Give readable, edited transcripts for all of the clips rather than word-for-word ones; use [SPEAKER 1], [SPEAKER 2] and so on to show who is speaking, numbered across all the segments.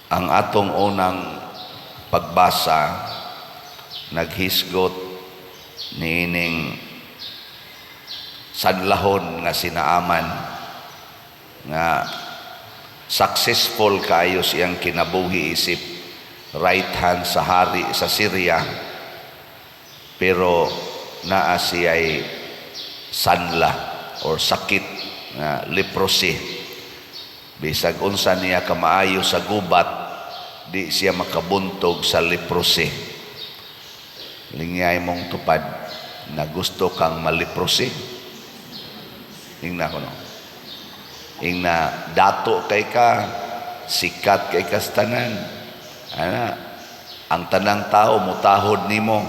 [SPEAKER 1] Ang atong unang pagbasa naghisgot niining sanlahon nga si Naaman nga successful kaayo siyang kinabuhi isip right hand sa hari sa Syria, pero naa siya'y sanla or sakit nga leprosy. Bisag unsa niya kamaayo sa gubat, di siya makabuntog sa leprosy. Lingyay mong tupad na gusto kang maleprosy. Ingna ko, no? Ingna dato kay ka, sikat kay ka sa tanan. Ana, ang tanang tao mutahod nimo,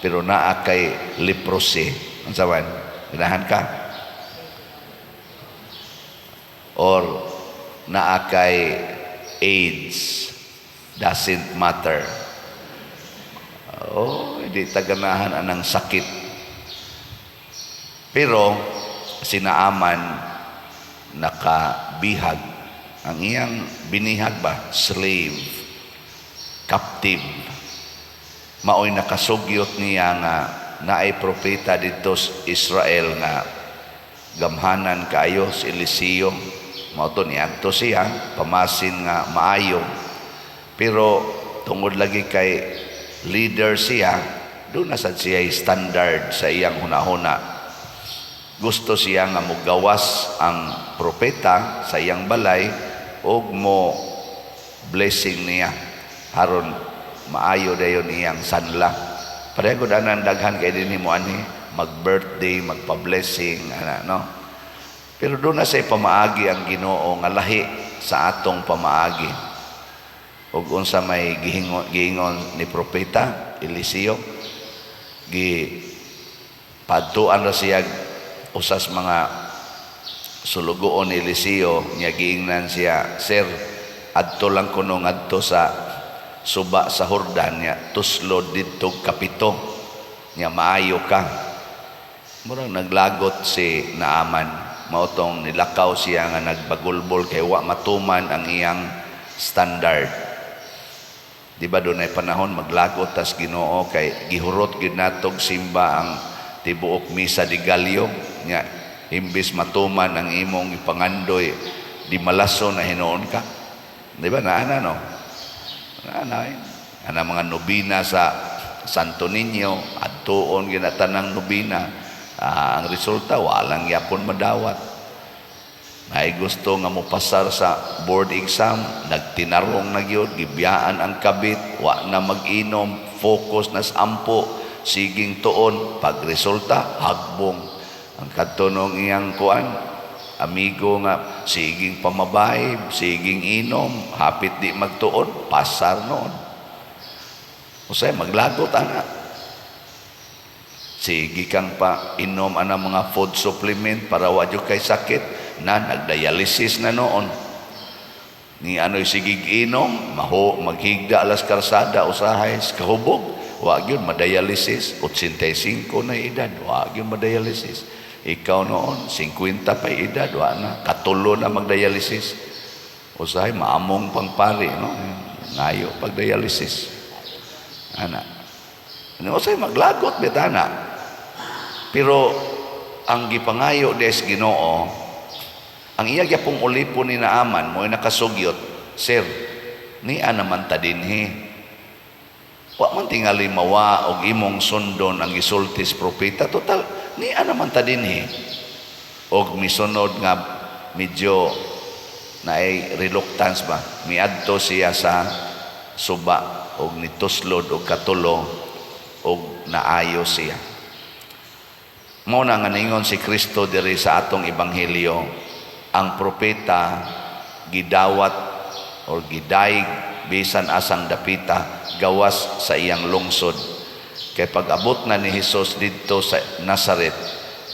[SPEAKER 1] pero naa kay leprosy. Unsa man? Ganahan ka? Or naa kay AIDS, doesn't matter. Oh, hindi taganahan anang sakit. Pero si Naaman nakabihag. Ang iyang binihag ba? Slave. Captive. Maoy nakasugyot niya nga naay propeta didto sa Israel nga gamhanan kaayo, si Eliseo. Mao to niadto siya, pamasin nga maayo. Pero tungod lagi kay leader siya, duna sad siya standard sa iyang hunahuna. Gusto siya nga mugawas ang propeta sa iyang balay og mo blessing niya aron maayo dayon iyang sanla. Pareho gud anan daghan kay dinhi mo ani mag-birthday, magpa-blessing ana, no? Pero duna say pamaagi ang Ginoo nga lahi sa atong pamaagi. Ug unsa may gihingon, giingon ni propeta Eliseo, gi padtuan ra siya usas mga sulugoon ni Eliseo niya. Giingnan siya, "Sir, adto lang kuno ngadto sa suba sa Jordan niya, tuslod didto kapito niya, maayo ka." Murang naglagot si Naaman. Mao tong nilakaw siya nga nagbagulbol kay wa matuman ang iyang standard. Di ba dunay panahon maglagot tas Ginoo kay gihurot gyud natog simba ang tibuok Misa de Gallo nya, imbis matuman ang imong ipangandoy, di malaso na hinuon ka? Di ba naana, no? Naana eh. Ana mga nobina sa Santo Niño, adtuon ginatanang nobina. Ah, ang resulta walang yapon madawat. Ay gusto nga mopasar sa board exam, nagtinarong na gyud, gibiyaan ang kabit, wa na mag-inom, focus na sa ampo, siging tuon, pag resulta, hagbong. Ang kadto nung iyang kuan, amigo nga siging pamabay, siging inom, hapit di magtuon, pasar noon. Usay maglagot ana. Sige kang pa inom ana mga food supplement para wa jud kay sakit na nagdialysis na noon. Ni ano'y sigig inom, maho maghigda alas karsada usahay kahubog, wa gyud madialysis, 85 na edad, wa gyud madialysis. Ikaw noon, 50 pa edad, wa na, katulo na magdialysis. Usahay maamong pang pari, no? Ngayo pagdialysis. Ana. Ano usahay maglagot bitana. Pero ang gipangayo des Ginoo, ang iya gyapong ulipon ni Naaman mo nakasugyot, "Sir, niya naman ta dinhi. Wa man tingali mawa og imong sundon ang gisultis propeta. Total, niya naman ta dinhi." Og misunod nga medyo naay reluctance ba, miadto siya sa suba og nituslod og katulo og naayo siya. Mao na nga ningon si Kristo diri sa atong ebanghelyo, ang propeta gidawat or gidayeg bisan asang dapita gawas sa iyang lungsod. Kay pag-abot na ni Hesus didto sa Nazaret,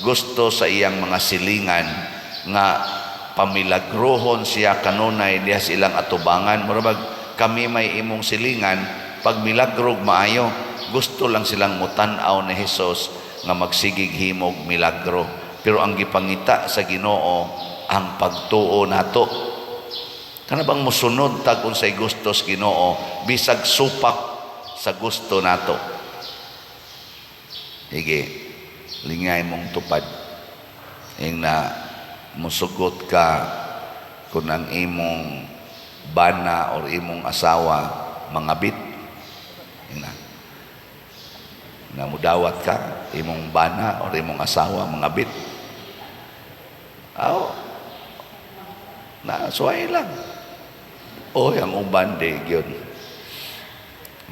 [SPEAKER 1] gusto sa iyang mga silingan nga pamilagrohon siya kanunay diha sa ilang atubangan. Mura bag kami may imong silingan, pag milagrog maayo. Gusto lang silang mutan-aw ni Hesus nga magsigig himog milagro. Pero ang gipangita sa Ginoo ang pagtuo nato. Kana bang mosunod tag unsay gusto sa Ginoo bisag supak sa gusto nato. Sige, lingay mong tupad. Ing na musugot ka kung ang imong bana or imong asawa mangabit. Ing na namudawat ka imong bana or imong asawa mangabit. Aw, na suway lang. Oy, ang uban di gyud.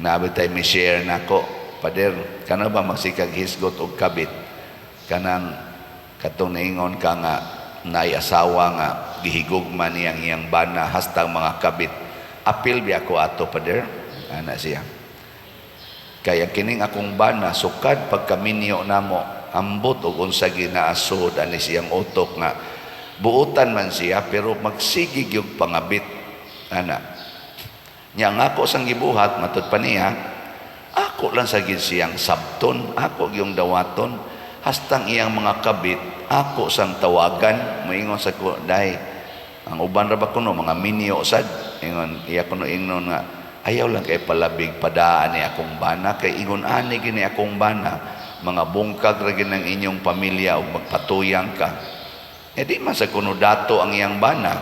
[SPEAKER 1] Nabi tay mi share nako, "Pader, kana ba magsikag hisgot og kabit kanang katong naingon ka nga naay asawa nga gihigugma niyang iyang bana hastang mga kabit. Apil biya ko ato, Pader?" Ana siya. "Kaya kining akong bana, sukad pagkaminyo namo, ambot og unsa ginaasod ani siyang utok nga buutan man siya pero magsige gyud pangabit." Ana nya, "Ang ako sang gibuhat," matud pa niya, "ako lang sa gid siyang sabton, ako gyung dawaton hastang iyang mga kabit ako sang tawagan." Moingon sa ko, "Day, ang uban ra ba kuno mga minyo sad." Ingon iya kuno, ingnon nga ayaw lang kay palabig padaan ni akong bana kay ingon ani gini akong bana, mga bungkag ra gid ng inyong pamilya ug magpatuyang ka. Eh di man sa kuno dato ang iyang bana,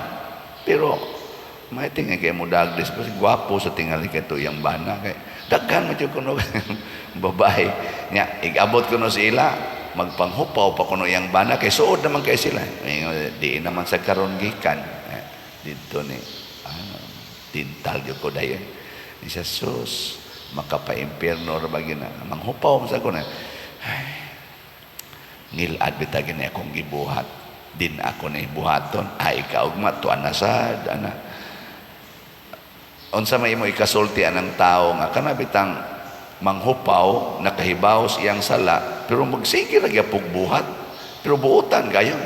[SPEAKER 1] pero may tingin kay mo daglis kasi gwapo sa tingali kay to iyang bana, kay daghan man jud kuno babae nya. Igabot kuno sa ila, magpanghupaw pa kuno iyang bana kay suod naman kay sila. Ingon, di naman sa karon gikan eh, didto ni tintal gyud ko dayon ni siya. Sus, makapa-impierno ra ba gyud na manghupaw man sa ko na. Ay, ngilad bitaw gini akong gibuhat, din ako ni buhaton ay kaugma tuan na sad. Ana, unsa may imo ikasulti anang tao nga kana bitang manghupaw, nakahibaw sa iyang sala, pero magsige ra gyud buhat, pero buutan kayo?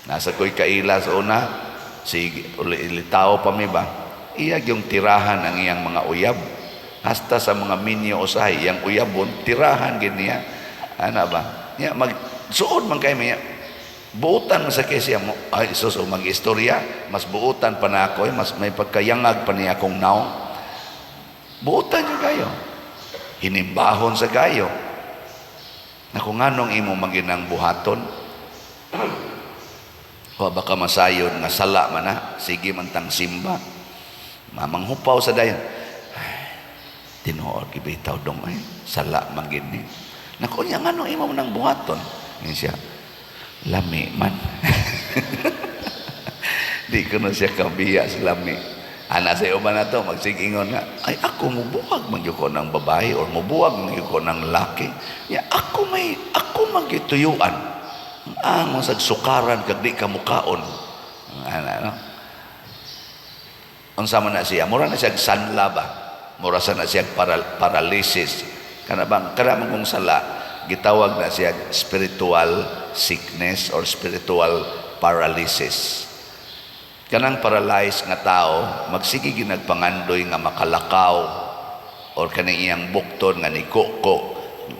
[SPEAKER 1] Nasa ko'y kaila sa una, sige ilitaw pa mi ba, iya yung tirahan ang iyang mga uyab hasta sa mga minyo. Usahay iyang uyabon tirahan gid niya. Ana ba niya, mag suod man kay niya, buutan man sa kay siya mo. Ay sus, o mag-istorya, mas buutan pa na ako eh, mas may pagkayangag pa niya akong naong. Buutan niyo kayo, hinimbahon sa kayo na kung anong imo maginang buhaton. Wa baka masayod nga sala man na, sige man tang simba, mamanghupaw sa dayon. Ay, tinuod gibitaw dong ay sala man gid ni. Naku nya, ngano imo nang buhaton? Ingon siya, "Lami man." Di ko na siya kabiya sa lami. Ana sa uban na to, magsigingon nga, "Ay ako mubuwag man gyud ko ng babae or mubuwag man gyud ko ng laki. Ya, ako may, ako magituyuan." Ang sag sukaran kag di ka mukaon. Ana, no? Unsa man na siya? Mura na siya sanla ba? Mura sa na siya paralysis. Kana bang, kana man kung sala, gitawag na siya spiritual sickness or spiritual paralysis. Kanang paralyzed nga tao, magsige ginagpangandoy nga makalakaw or kaning iyang bukton nga ni kuko.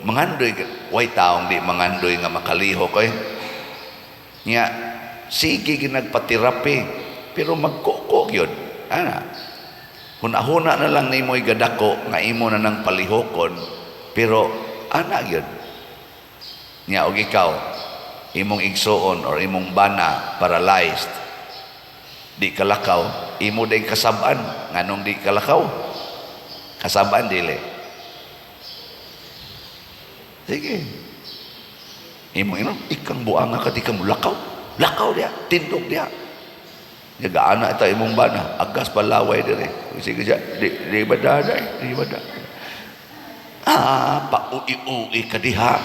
[SPEAKER 1] Mangandoy, way taong di mangandoy nga makalihok eh. Nya, sige ginagpaterapi, pero magkuko yun. Ana, hunahuna na lang nimo gadako nga imo na nang palihokon, pero ana gyud. Nya og ikaw, imong igsuon or imong bana paralyzed, di kalakaw, imo day kasab-an nganong di kalakaw? Kasab-an dili? Sige. Imo ino, ikang buanga ka, di ka mo lakaw. Lakaw diya, tindog diya. Nagaana ita imong bana, agas palaway dire. Sige siya, di, di ba daday? Di ba daday? Ah, paui-ui ka diha.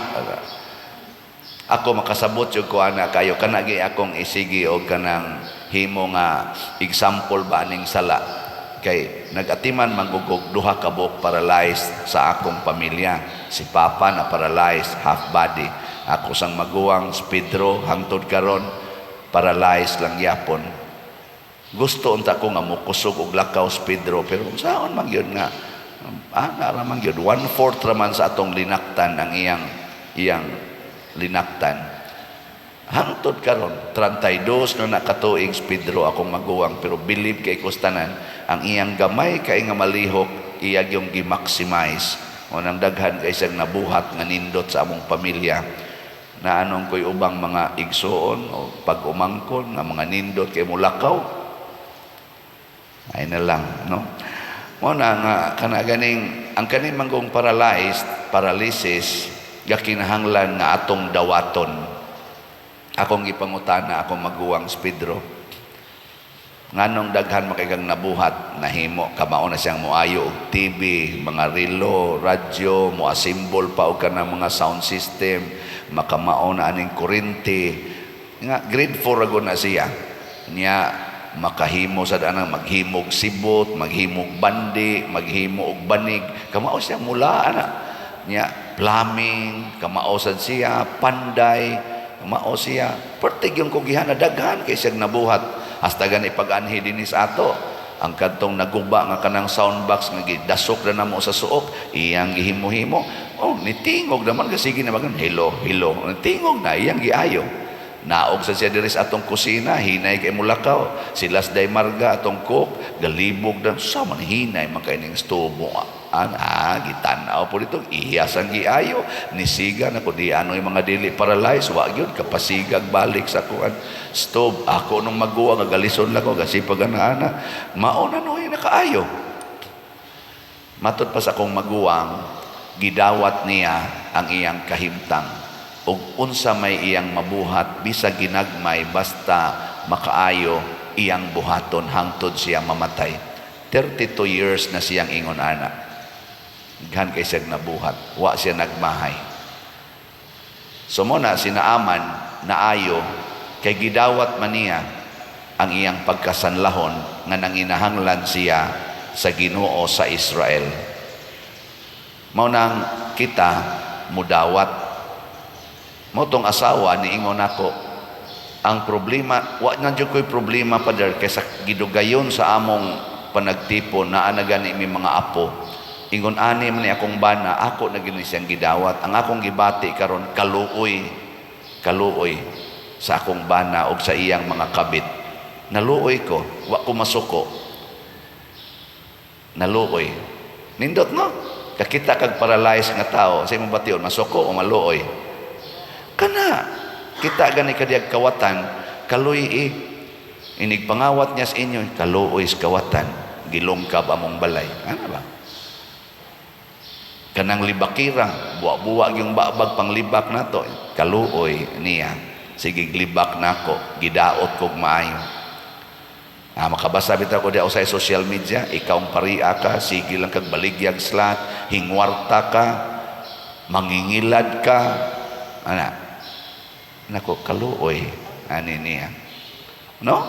[SPEAKER 1] Ako makasabot jud ko ana kayo, kana gi akong isigi og kanang himo nga example ba aning sala, kay nagatiman manggugog duha ka buok paralyzed sa akong pamilya. Si papa na paralyzed half body, ako sang maguwang si Pedro hangtod karon paralyzed lang yapon. Gusto unta ko nga mokusog og lakaw si Pedro, pero kung saon man gyud nga ana ra man gyud, one fourth ra man sa atong linaktan ang iyang iyang linaktan. Hangtod karon, 32 na nakatuig si Pedro, akong maguwang, pero believe kay kustanan ang iyang gamay kay nga malihok, iya yung gi-maximize. O nang daghan kay siyang nabuhat nga nindot sa among pamilya na anong ko'y ubang mga igsuon o pag-umangkon nga mga nindot kay mulakaw ay na lang, no? Mo na nga kana ganing ang kaning manggong paralyzed, paralysis, gakinahanglan nga atong dawaton. Akong gipangutana akong maguwang si Pedro, nganong daghan makaigang nabuhat, nahimo kamao na siyang moayo og TV, mga relo, radyo, mo assemble pa og kanang mga sound system, makamao na aning kuryente nga grade 4 ago na siya niya, makahimo sa danang maghimog sibot, maghimog bandi, maghimo og banig, kamao siya mula ana niya, plumbing kamao sad siya, panday kamao siya, pertig yung kugihana, daghan kay siyang nabuhat hasta gani pag-anhi dinhi sa ato. Ang kadtong naguba nga kanang sound box nga gidasok na namo sa suok, iyang gihimo-himo. Oh, nitingog naman kasi, sige na magan, "Hello, hello," nitingog na, iyang giayo. Naog sa siya diri sa atong kusina, hinay kay mulakaw. Sila sa Marga, atong cook, galibog na, sa man hinay man kay ning stobo. An, ah, gitan-aw po dito, iyas ang giayo. Nisiga na ko di ano yung mga dili paralyzed, wa gyud kapasigag balik sa kuan. Stove, ako nung maguwa, nga galison lang ko, gasipag ana ana. Mao na no nakaayo. Matod pa sa akong maguwang, gidawat niya ang iyang kahimtang ug unsa may iyang mabuhat, bisag ginagmay, basta makaayo, iyang buhaton hangtod siya mamatay. 32 years na siyang ingon ana, gan kay siya nabuhat, wa siya nagmahay. So mo na si Naaman naayo kay gidawat man niya ang iyang pagkasanlahon nga nanginahanglan siya sa Ginoo sa Israel. Mao nang kita mudawat. Mo tong asawa ni ingon nako, ang problema, wa na jud ko'y problema, Pader, kaysa gidugayon sa among panagtipon naa na gani mi mga apo. Ingon ani man ni akong bana, ako na gini siyang gidawat. Ang akong gibati karon, kaluoy, kaluoy sa akong bana og sa iyang mga kabit. Naluoy ko, wa ko masuko. Naluoy. Nindot, no? Kakita kag paralyzed nga tao, sa imong bation, masuko o maluoy? Kana kita gani kadiyag kawatan, kaluy eh. Inig pangawat niya sa inyo, kaluoy sa kawatan, gilungkab among balay. Ano ba? Kanang libakira, buwa-buwa yung babag panglibak nato, kaluoy niya. Sige, libak nako, gidaot kog maayo. Ah, makabasa bitaw ko di ako sa social media, ikaw ang paria ka, sige lang kag baligyag slat, hingwarta ka, mangingilad ka, ana. Nako, kaluoy ani niya. No?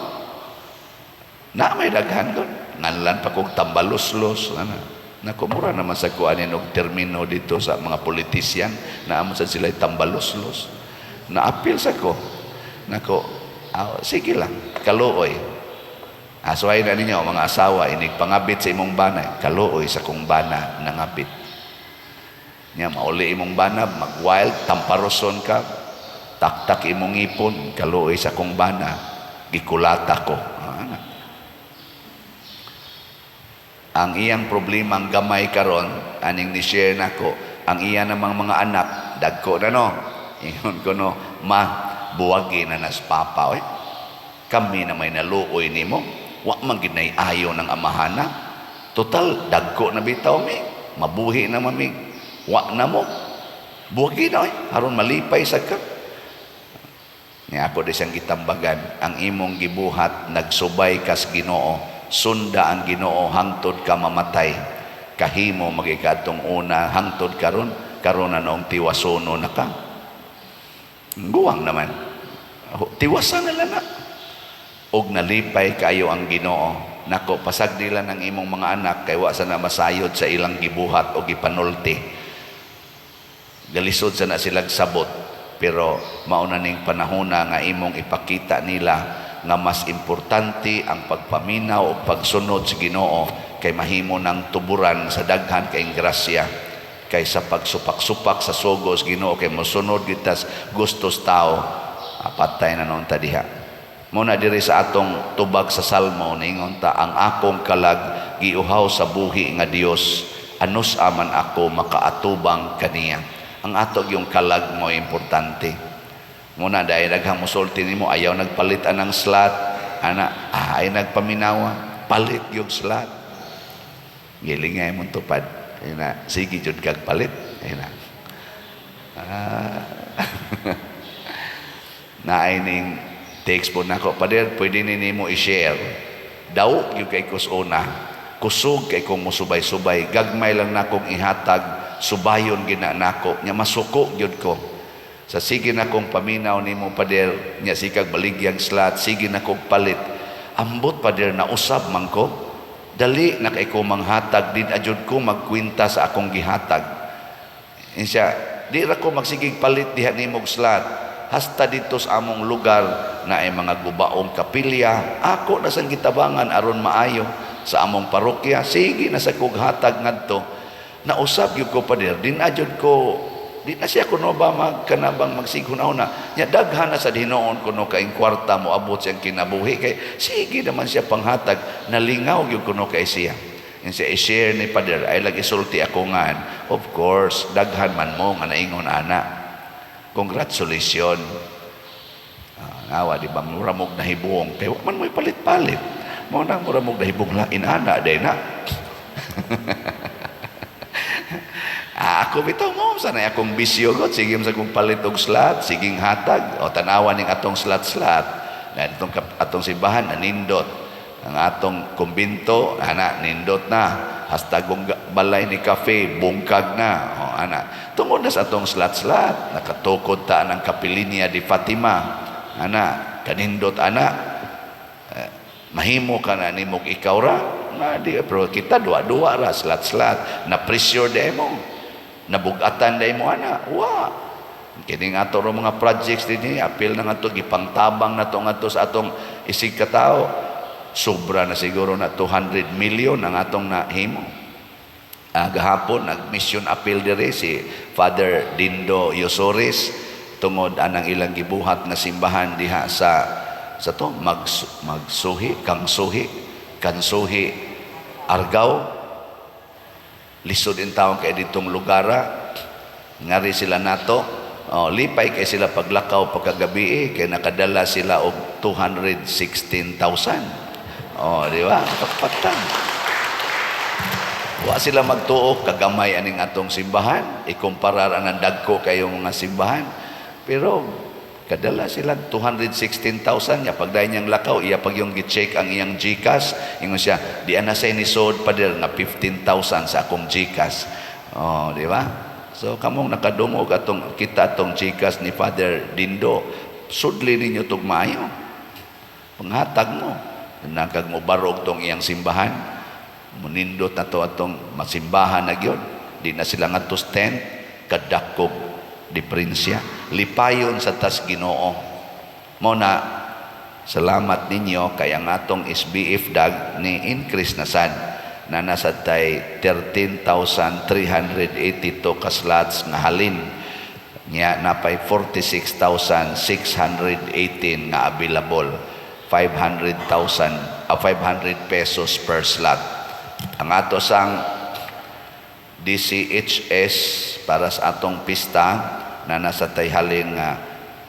[SPEAKER 1] Na may daghan kon. Nganlan pa kog tambaluslos ana. Nako, mura naman sa kuanin og termino dito sa mga politisyan na amo sa sila tambaluslos. Naapil sa ko. Nako, ah, sige lang, kaluoy. Asway na ninyo, mga asawa, inig pangabit sa imong bana, kaluoy sa kong bana nangabit. Nya mauli imong bana, mag-wild, tamparoson ka, taktak imong ngipon, kaluoy sa kong bana, gikulata ko. Ah, ana. Ang iyang problema ang gamay karon, aning ni share nako, ang iya namang mga anak, dagko na, no. Ingon ko, no, "Ma, buwagi na nas papa oy. Kami na may naluoy nimo, wa man gid nay ayo ng amahana. Total dagko na bitaw mi, mabuhi na mami. Wa na mo. Buwagi na oy, aron malipay sa ka." Ni ako di siyang gitambagan, ang imong gibuhat, nagsubay kas Ginoo, sunda ang Ginoo hangtod ka mamatay. Kahimo magikadtong una hangtod karon, karon na noong tiwasono na ka. Guwang naman. Tiwasan na lang na. Og nalipay kayo ang Ginoo. Nako, pasagdi lang ang imong mga anak kay wa sa na masayod sa ilang gibuhat o gipanulti. Galisod sa na silag sabot, pero mauna ning panahona nga imong ipakita nila nga mas importante ang pagpaminaw o pagsunod sa Ginoo kay mahimo ng tuburan sa daghan kay grasya kaysa pagsupak-supak sa sugos Ginoo kay mosunod gitas gustos tao. Ah, patay na noon ta diha. Muna diri sa atong tubag sa Salmo, niingon ta, "Ang akong kalag giuhaw sa buhi nga Dios, anus aman ako makaatubang kaniya." Ang ato yung kalag mo importante. Muna dahil daghang musulti nimo, "Ayaw nagpalit anang slot," ana, ah, ay nagpaminawa, palit yung slot. Gilingay mo tupad. Ina, sige jud kag palit. Ina. Ah. Naay ning text po nako, "Pader, pwede ni nimo i-share." Daw gyud kay kus una. Kusog kay kung musubay-subay, gagmay lang nakong ihatag, subayon gina nako, nya masuko gyud ko. Sa sige na kong paminaw nimo, pader, nya sikag baligyang slot, sige na kong palit. Ambot, pader, na usab man ko. Dali na kay ko manghatag, di na jud ko magkwenta sa akong gihatag. Insya, di ra ko magsigig palit diha nimog slot. Hasta dito sa among lugar na ay mga gubaong kapilya, ako na sang gitabangan aron maayo sa among parokya, sige na sa kog hatag ngadto. Nausab gyud ko, pader, di na jud ko, di na siya kuno ba magkanabang magsighuna-una. Nya daghan na sa hinoon kuno kay kwarta mo abot siyang kinabuhi kay sige naman siya panghatag, nalingaw gyud kuno kay siya. Yung siya i-share ni pader, ay lagi sulti ako nga, of course, daghan man mo nga naingon ana. Congratulations. Ah, ngawa, di ba, mura mog nahibuong. Kay wa man mo'y palit-palit. Mao na mura mog nahibong lain ana, day na. Ah, ako bitaw mo sanay akong bisyo god, sige sa kong palit og slot, siging hatag o tanawan ning atong slot-slot na atong atong simbahan nanindot, ang atong kumbinto ana nindot na, hasta balay ni cafe bungkag na o ana tungod na sa atong slot-slot. Nakatukod ta ng Kapilinya di Fatima ana kanindot ana. Eh, mahimo ka na nimog ikaw ra na di, pero kita duwa-duwa ra slot-slot na pressure demo, nabugatan dai mo ana wa kining ato ro mga projects dinhi, apil na ngadto gipangtabang na to ngadto sa atong isig katao. Sobra na siguro na 200 million ang atong nahimo. Ah, gahapon nag-mission appeal dire si Father Dindo Yosores tungod anang ilang gibuhat nga simbahan diha sa to magsuhi kangsuhi kansuhi Argao. Lisod in taon kay ditong lugara, ngari sila nato. Oh, lipay kay sila paglakaw pagkagabi eh, kay nakadala sila og 216,000. Oh, di ba? Pakpatan. Wa sila magtuo kagamay aning atong simbahan, ikumparar ang dagko kayong mga simbahan. Pero kadala sila 216,000 nya pagdayon niyang lakaw, iya pag yung gi-check ang iyang GCash, ingon siya, "Di ana say ni sod, pader, nga 15,000 sa akong GCash." Oh, di ba? So kamong nakadungog atong kita atong GCash ni Father Dindo, sudli ninyo tug maayo. Panghatag mo. Nagkag mobarog tong iyang simbahan. Munindot na to atong masimbahan na gyud. Di na sila ngadto sa tent, kadakog diferensya. Lipayon sa tas Ginoo. Mo na salamat ninyo kay ang atong SBF dag ni increase na sad na nasa tay 13,382 ka slots nga halin nya napay 46,618 nga available, 500,000, 500 pesos per slot. Ang ato sang DCHS para sa atong pista na nasa tay halin nga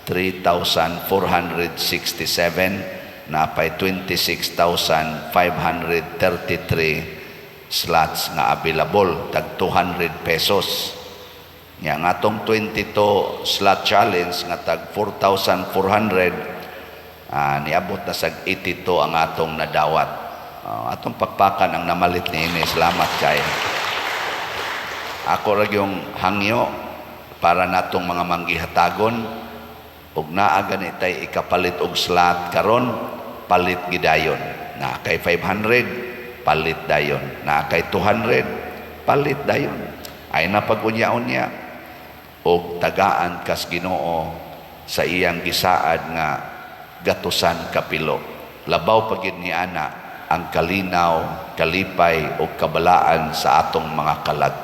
[SPEAKER 1] 3,467, napay 26,533 slots nga available, tag 200 pesos. Nya ang atong 22 slot challenge nga tag 4,400, niabot na sa 82 ang atong nadawat. Atong pakpakan ang namalit ni ini. Salamat kay. Ako ra yung hangyo para natong mga manggihatagon ug naa gani tay ikapalit og slot karon, palit gidayon. Na kay 500, palit dayon. Na kay 200, palit dayon. Ay na pag-unya-unya og tagaan kas Ginoo sa iyang gisaad nga gatusan kapilo. Labaw pa gid ni ana ang kalinaw, kalipay o kabalaan sa atong mga kalag.